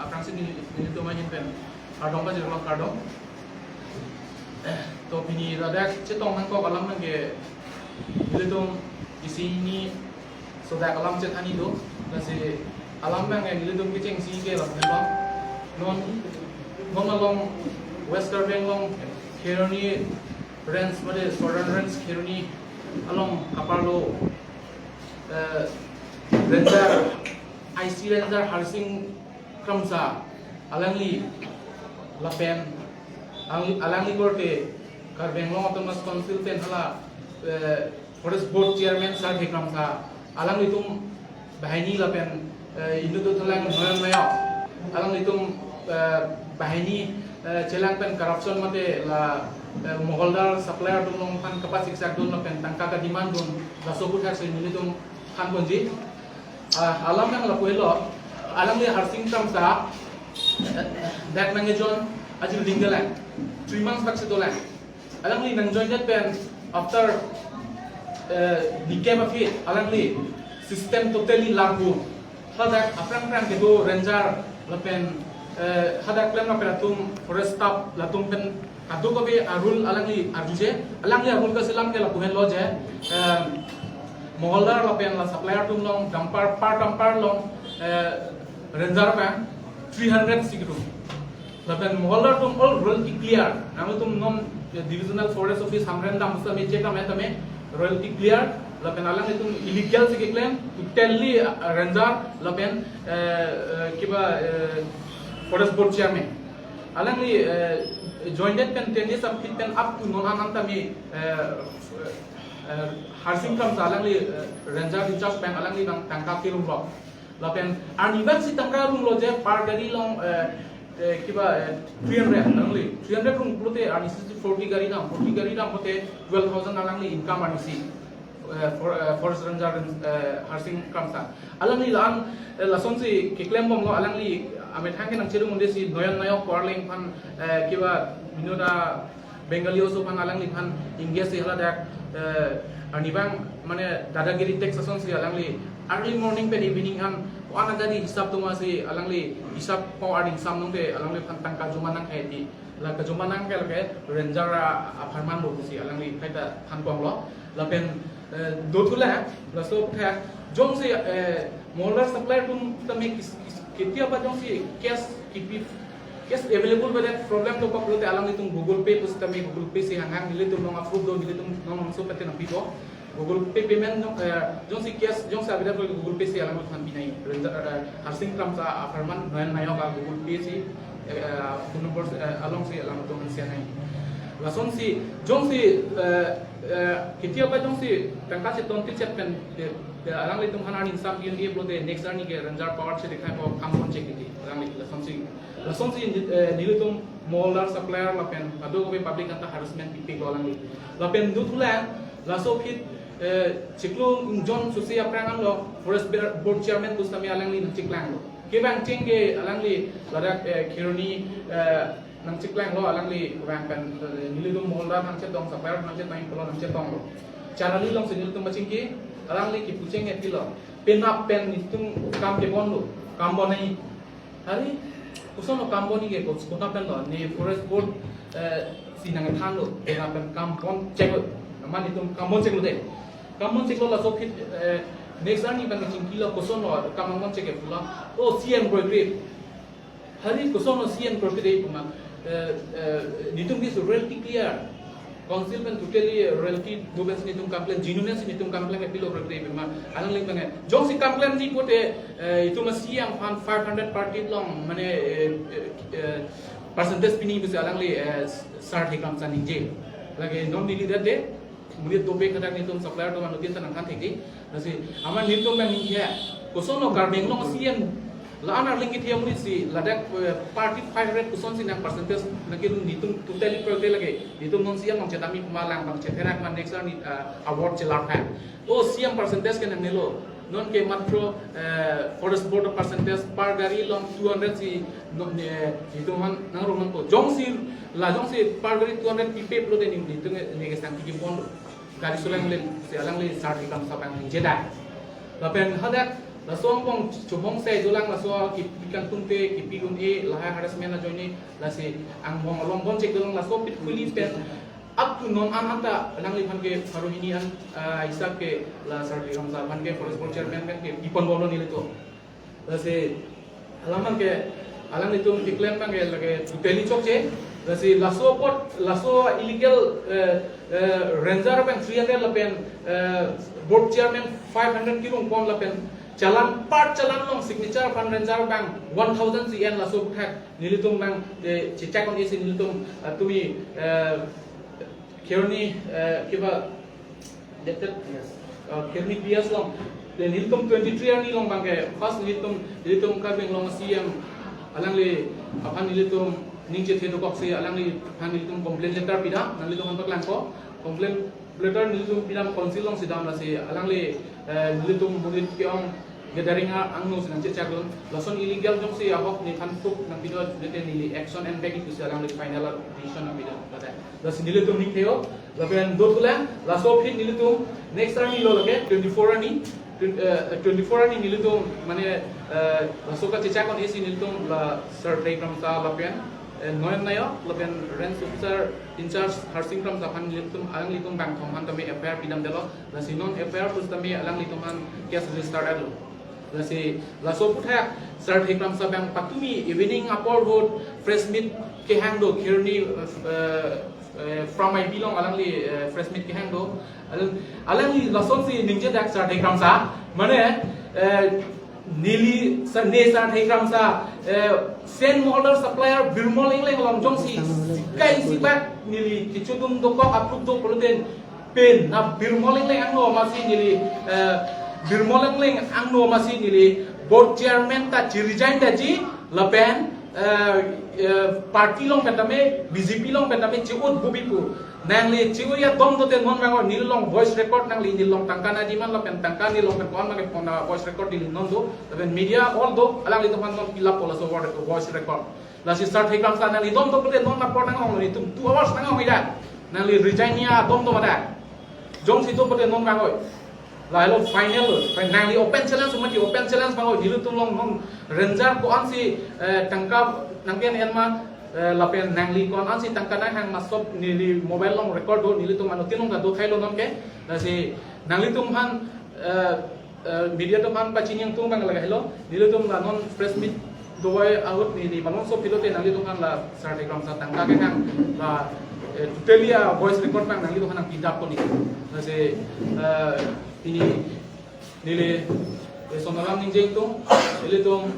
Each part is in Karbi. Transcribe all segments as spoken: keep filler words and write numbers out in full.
Aphrangsi neli, nelitum ahin pen kardom pajirlo, kardom. To pini ladak chetong nangkok alam abangke nelitum isi hini sodak alam chethan-i do. Lasi alam abangke nelitum kechengsi ke lapu henlo. Non, non along West Karbi Anglong Kheroni Range, mate Southern Range Kheroni along kaparlo, eh, Ranger, I C Ranger Harsing Kramsa alangli lapen alang-, alangli korte Karbi Anglong Autonomous Council pen hala, eh, Forest Board Chairman Sar Kramsa alanglitum banghini lapen, eh, inut dothulang Noyang Nayak alanglitum, eh, banghini, eh, chelang pen corruption mate la, eh, Moholdar supplier atum along aphan kapasiksak dun lapen tangka ka-demand dun, laso aputhaksi nelitum thanponji. Ah, alam abang lapu henlo, alangli Harsing Kramsa, eh, dak nangkejoin ajir dinggalang, three months bak si dolang. Alangli nang-join det pen after, eh, decade of it, alangli system totally larpu. Hadak aphrang aphrang kedo ranger lapen, eh, hadak klem lapen atum forest staff latum pen kadokave a-rule alangli arjuje, alangli a-rule kasilam ke lapu henlo je, eh, Moholdar lapen la supplier atum along dumper, per dumper along, eh, ranger abang three hundred si kedo. Lapen Moholdar atum all royalty clear. Nangtum non, eh, Divisional Forest Office Hamren dam sitame check dam tame royalty clear. Lapen alanglitum illegal si keklem, totally, uh, ranger lapen, eh, eh, kiba, eh, Forest Board Chairman. Alangli, eh, join det pen ten years aphi pen up to non an an tame, eh, eh, Harsing Kramsa alangli, eh, ranger in-charge abang, alangli abang tangka kerumlo. Lapen arnivang si tangka runglo je per gari along, eh, eh, kiba, eh, three hundred alangli. Three hundred rung pulote arnisi forty gari dam, forty gari dam pulote twelve thousand alangli income arnisi. Eh, for, eh, Forest Ranger, eh, Harsing Kramsa. Alangli la-an, eh, lasonsi keklembomlo, alangli amethang ke nangchedun-un-e si Noyang Nayak pu arleng aphan, eh, kiba minoda Bengali oso aphan alangliphan ingge si haladak, eh, arnivang mane dadagiri tax asonsi alangli early morning pen evening an ko-an agari hisap tuma si alangli hisap ko arning sam nungte alangliphan tangka joma nangkhai di. La kajoma nangkhai lake ranger a-, apharman lo si alangli kaita thanponglo. Lapen, eh, dothulang, laso aphuthak jongsi, eh, Moholdar supplier atum tame kis-, kis-, ketiaba jongsi cash kipi, cash available avedet problem dokok pulote alanglitum Google Pay pusitame Google Pay si hanghang, nelitum along a-proof do, nelitum along so pete nangpipo. Google Pay payment jong, eh, jongsi cash jongsi available Google Pay si alangphan pinai. Ranger, eh, Harsing Kramsa apharman Noyang Nayak a-Google Pay si, eh, eh, phone number, eh, alongsi alangtum hanse nai. Lasonsi jongsi, eh, eh, ketiaba jongsi tangka cheton tichep pen, eh, eh, alanglitum aphan arning sam pi-un-e pulote next arni ke ranger power chedekhaipo, kam ponchek titi alangli, lasonsi. Lasonsi, eh, nelitum Moholdar supplier lapen kadokave public anta harassment pipiklo alangli. Lapen dothulang, laso aphi, eh, chiklo ingjong susi aphrang anlo Forest Bear-, Board Chairman pusitame alangli nangchiklanglo. Kevang cheng ke alangli ladak, eh, Kheroni, eh, nangchiklanglo, alangli vang pen, eh, nelitum Moholdar nangchetong, supplier nangchetong, pulo nangchetonglo. Charali alongsi nelitum pachingki, alangli kipu cheng-e pilo. Penap pen nelitum kam kebonlo, kam bon nai. Hari, kosonlo kam bon-i ke, kos-, konat penlo, ne Forest Board, eh, si nangthanlo, penap pen kam poncheklo, amat nelitum kam poncheklo de. Kam poncheklo laso aphi, eh, next arni pen chingkilo kosonlo, kam ponchek ke pulo. O C M kroikre. Hari kosonlo C M kroikre de puma. Eh, eh, nelitum ke royalty clear. Council pen totally royalty do pensi nelitum complain, genuine si nelitum complain ke pilo kroikre pima. Alangli abang jongsi complain-ji pulote, eh, itum a-C M aphan five hundred per trip along, mane, eh, eh, eh, percentage pini pusi alangli, eh, Sar Thekram sa ningje. Lake non neli det de, monit dopik hadak nelitum supplier atum anuttin ta nangthan thekji. Lasi amat nelitum abang ningje, kosonlo Karbi Anglong C M la-an arleng kethe amonit si ladak, eh, per trip five hundred kosonsi nang percentage nangkedun, nelitum totally kroikre lake. Nelitum non C M nangchetami puma lang abang chetherak ma next arni, eh, award chelar phan. O C M percentage ke nangnelo. Non ke matro, eh, Forest Board percentage per gari along two hundred si non, eh, nelitum aphan nangrong nangpo. Jongsi, la jongsi per gari two hundred pipe pulote ne, nelitum ne kesang tiki pon. Gari suleng len si alangli Sar Thekram sa abang ningje da. Lapen hadak Laso angbong chobong sai dolang, laso kipi kangtung te, kipi un-e, lahai harassment ajoine, lasi angbong along bom chek dolang, laso pit kuli pen up to non an anta alangliphan ke pharo hini an, ah, hisap ke la Sar Thekramsa aphan ke forest board chairman pen ke pipon bomlo nelitum. Lasi alam abang ke alanglitum keklem abang ke lake totally chokche. Lasi laso apot, laso illegal, eh, eh, ranger pen three hundred lapen, eh, board chairman five hundred kirung pon lapen challan, per challan along signature aphan ranger abang one thousand C N, laso aputhak nelitum abang, eh, chechak un-e si nelitum, ah, tumi, eh, Kheroni, eh, kiba, that, that, uh, Kheroni P S along. Then nelitum twenty-three arni along abang ke, first nelitum, nelitum Karbi Anglong C M alangliphan nelitum ning chethe dokok si alangliphan nelitum complaint letter pidam, nanglitum aphan paklangpo. Complaint letter nelitum pidam council alongsi dam, lasi alangli, eh, nelitum monit ke-ong gathering a angno si nangchechak dun. Lason illegal jongsi ahok nephan tuk nangpido, judete neli action envek ik pusi alangli final decision nangpido. Lasi nelitum ning theo, lapen dot kulang, laso aphi nelitum next arni lo lake, twenty-four arni, twen-, eh, twenty-four arni nelitum, mane, eh, laso kachechak un-e si nelitum la Sar Thekramsa lapen, eh, Noyan Nayak, lapen range officer in charge Harsing Kramsa aphan nelitum, alanglitum bangkethom aphan tame F I R pidamdetlo, lasi non F I R pusitame alanglitum aphan case register etlo. Lasi laso aputhak Sar Thekramsa abang patumi evening apor ahut press meet kehang do, Kheroni, eh, eh, from I B along alangli, eh, press meet kehang do. Alang, alangli lasonsi ningjedak Sar Thekramsa, mane, eh, neli Sar, ne Sar Thekramsa, eh, sand mortar supplier Birmol Engleng along jongsi kai sibak neli kechudun dokok approve do pulote pen na Birmol Engleng angno amatsi neli, eh, Birmol Engleng angno amatsi neli board chairman ta chi-resign daji lapen, eh, eh, party along pen tame, B J P along pen tame chi-ut bubi pu. Nangli chi-ut ya dom dote non abang neli along voice record nangli neli along tangka nangdemand lapen tangka neli along pen ko-an abang ke pon a voice record neli non do. Lapen media all do, alanglitum aphan non pilappo laso voice record. Lasi Sar Thekramsa nangli dom do pulote non apor nanghong, nelitum two hours nanghong ida. Nangli resign ya dom do ma da. Jongsi do pulote non abang oi. Lahelo final, fin-, nangli open challenge, mati open challenge abang oi, nelitum along non ranger ko-ansi, eh, tangka nangke-en ma, eh, lapen nangli ko-ansi tangka nanghang ma sob neli mobile along record do, nelitum anuttin along kado thailo non ke, lasi nanglitum aphan, eh, eh, media atum aphan pachini ingtung abang lake helo, nelitum la non press meet dovai ahut neli malomso pilote nanglitum aphan la Sar Thekramsa tangka kehang la, eh, totally a voice record abang nanglitum aphan nangpidap koni. Lasi, eh, pini neli, eh, son alam ningje ingtung, nelitum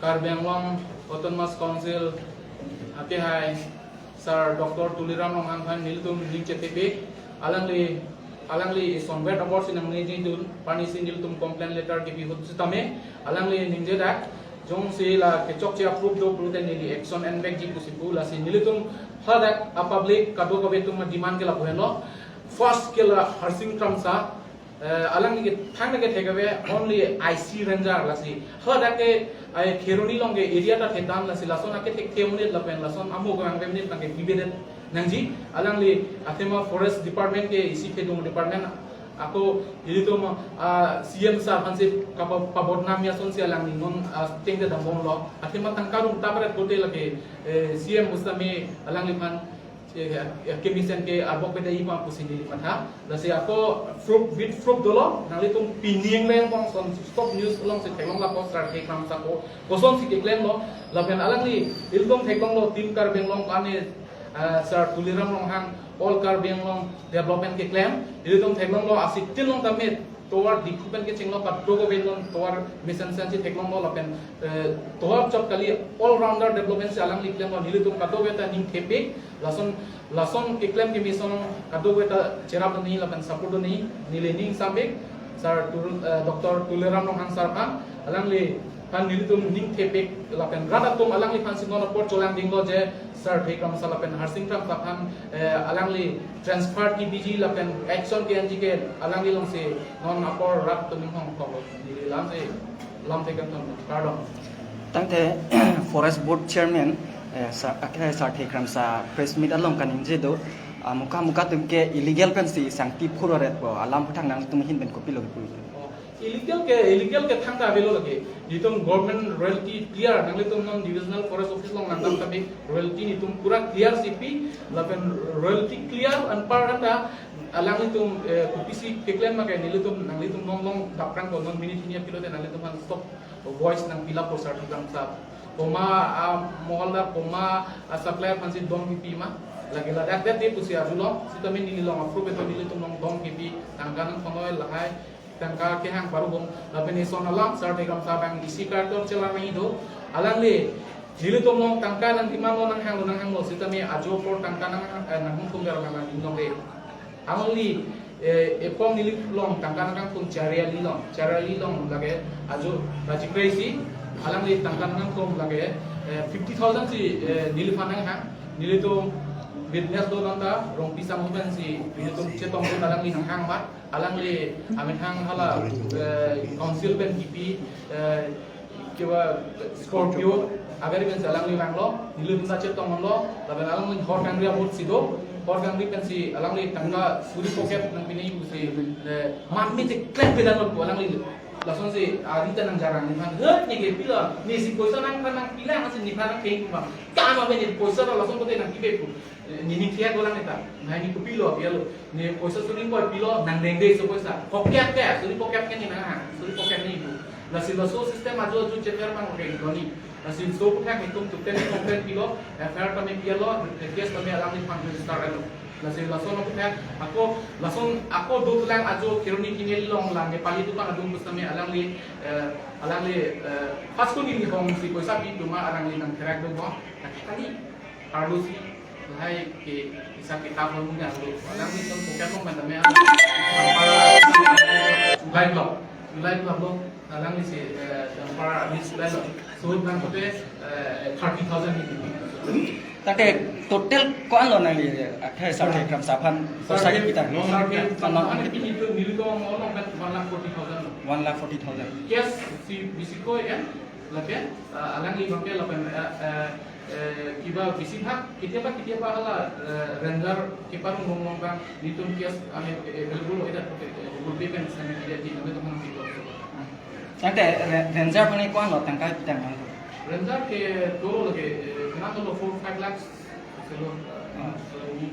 Karbi Anglong Autonomous Council akehai Sar Doctor Tuliram Ronghang aphan nelitum ning chethepik, alangli, alangli sonvet abor si nangningjedun, pini si nelitum complaint letter kipi ahut sitame, alangli ningjedak, jongsi la kechokche approve do pulote neli action envekji pusi pu, lasi nelitum hadak a public kadokave atum demand ke lapu henlo, first ke la Harsing Kramsa, eh, alangli ke thang ke thek ave only I C ranger lasi. Hadak ke ai Kheroni along ke area ta thetan lasi lason ake thekthe monit lapen lason amo ke angve monit abang ke bibedet nangji. Alangli athema forest department ke isi thedung department ako ilitum, ah, C M sir aphansi kapa-, pabodnam asonsi alangli non, ah, chengte dambomlo. Athema tangka rung tapret kote lake, eh, C M pusitame alangliphan eh, eh, kemesen ke abok beda ima pusi neli matha. Lasi ako proof, with proof dolo, nanglitum pining leng bong son stop news alongsi theklong lapo Sar Thekramsa ko, kosonsi keklemlo, lapen alangli ilitum theklonglo Team Karbi Anglong ane, eh, Sar Tuliram Ronghang, All Karbi Anglong Development keklem, ilitum theklonglo asitin along tame, tovar Diphu pen kechenglo kadokave non tovar mesen sensi theklonglo lapen, eh, tovar chot kali all rounder development si alangli klemlo, nelitum kadokave ta ning thepik, lason, lason keklem kemesen kadokave ta cherap doni lapen support doni, neli ning sambik, Sar Tul-, eh, Doctor Tuliram Ronghang sir aphan, alangliphan nelitum ning thepik lapen rat atum alangliphansi non apor cholangdinglo je Sar Thekramsa lapen Harsing Kramsa aphan, eh, alangli transfer kipiji lapen action ke-enji ke alangli alongsi non apor rat atum inghong kok neli lamsi lam thekan ton kardom. Tangte Forest Board Chairman, eh, Sar, akhe Sar Thekramsa press meet along kaningje do, ah, muka muka atum ke illegal pensi sangti phuroreppo, alam aputhak nangtum ahin pen kopilo kipu? Oh, Illegal ke, illegal ke thangta avelo lake. Nelitum government royalty clear, nanglitum non divisional forest office along langdam kami, royalty nelitum pura clear si pi, lapen royalty clear anpar anta alanglitum, eh, kopisi keklem ma ke nelitum, nanglitum non along daprang ko non minute hini aphi lote nanglitum aphan stop voice nangpi lapo Sarthe Kramsa. Komat, ah, moholdar komat, ah, supplier aphansi dom kipi ma. Lake ladak det de pusi arjulo, sitame neli along approve eto nelitum along dom kipi, tangka nangkhonoi lahai, tangka kehang paru bom, lapen ison alam, Sarthe Kramsa abang isi kartor chelar nangji do, alangli, nelitum along tangka nangdimanglo nanghanglo nanghanglo, sitame ajo apor tangka nang, eh, nanghangthum ber nang nangdimlong de. Alangli, eh, ephong neli along tangka nangkangthum Chariali along, Chariali along lake ajo Rajiv Reisi, alangli tangka nangkangthum lake, eh, fifty thousand si, eh, neliphan nanghang, nelitum witness do nonta, Rongpi Sangho pensi, nelitum chetong do alangli nanghang ma, alangli amethang hala, eh, council pen kipi, eh, kiba Scorpio, agari pensi alangli vanglo, nelitum ta chetonglo, lapen alangli hor kangri abot si do, hor kangri pensi alangli tangka suri pocket nangpi nangji pusi, eh, mami te klem pedan lo alangli. Lasonsi, ah, rita nangjarang, nephan, "Hei, ne ke pilo, nesi poisa nangphan nangpilang, lasi nephan nangpeng pu ma. Kam abe ne poisa ta lason kote nangkibe pu." Eh, nini kiat bolang eta. Nai ne kopilo, pilo. Ne poisa suri ingkoi pilo, nangdengde laso poisa. Pocket ke, suri pocket ke ne nang, suri pocket ne ibu. Lasi laso system ajo ajo cheter bang ke doni. Lasi laso aphuthak nelitum total complaint pilo, F I R tame pilo, case tame alangliphan register lo. Lasi lason aphuthak, ako, lason ako dolang ajo Kheroni Kengeri along lang, Nepali dukan adung pusitame alangli, eh, alangli, eh, first ko neli hongsi poisa pi pu ma alangli nangtherak do bom. Kali, arlo si, lahai ke, isa kita hong nang lo. Alanglitum pocket along mandam ya. July block. July block lo. Alangli si, eh, dampar abis July lo. Suhut nang kote, eh, thirty thousand ni. Tangte total ko-an lo nangli, athai Sarthe Kramsa aphan, Sarthe, Sarthe kita. Sarthe, Ano? Ano, ano, pini tu, nelitum along kan one lakh forty thousand lo. One lakh forty thousand. Yes, si, bisi ko ya. Lapen, ah, alangli abang ke lapen, eh, eh, eh, kiba bisi bhag, ketia ba, ketia ba hala, eh, ranger keparong rong rong bang, nelitum case, ame, eh, available lo, ida, eh, Google Pay pen send dia di, name teman di. Tangte ra-, ranger aphan ko-an lo tangka pitang bang? Ranger ke dolo lake, eh, kena dolo four, five lakhs, selo, ah, selo ni.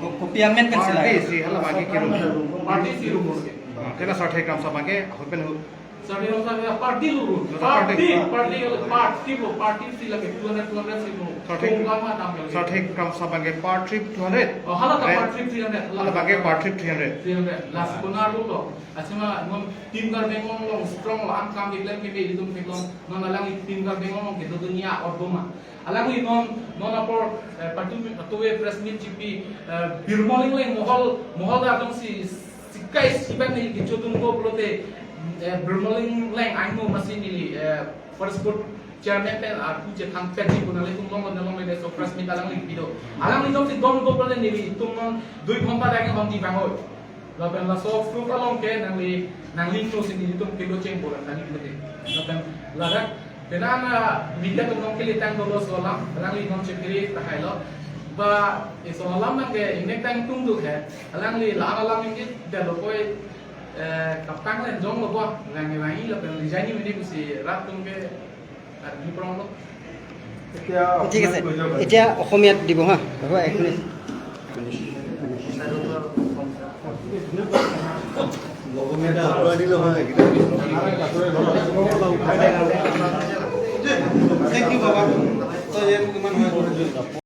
Ko-, kopi amen pen sila? Party si hala abang ke kilo. Party si rumor ke. Ah, tena Sarthe Kramsa abang ke, ahut pen ahut. Sarthe Kramsa abang ke party lo. Party, party, party lo, party si lake two hundred, two hundred si lo. Sarthe, Kong kama tam lake. Sarthe Kramsa abang ke per trip two hundred. Oh, hala ta per trip three hundred. Hala abang ke per trip three hundred. Three hundred. Lasi kona lo. Asima non Team Karbi Anglong along strong lo, angkam diklem ke be itum theklong. Non alangli Team Karbi Anglong along kedo dunia or doma. Alangli non, non apor, eh, patu, patuve press meet chipi, eh, Birmoling Leng mohol, mohol da dong si, sikai siban ni kicho tung ko pulote, eh, Birmoling Leng angno masi neli, eh, Forest Board Chairman pen aku je thang pen di kuna le tung long long long le so press meet alangli pido. Alangli dong si dong ko pulote neli tung non dui ghonta dagi hom di bangoi. Lapen laso proof along ke nangli, nangli no si nelitum kilo cheng bola tani mate. Lapen ladak penang media atum along kili tang dolo laso alam, alangli non chepiri tahai lo. Ba laso alam nang ke ingnek tang tung duk he. Alangli la alam ingit dalo koi, eh, kaptang len jong lo bo. Lang langi lapen lijani mene kusi rat tung ke ঠিক আছে, এতিয়া অসমীয়াত দিব হা, হ'ব, এক minute. Thank you, Baba.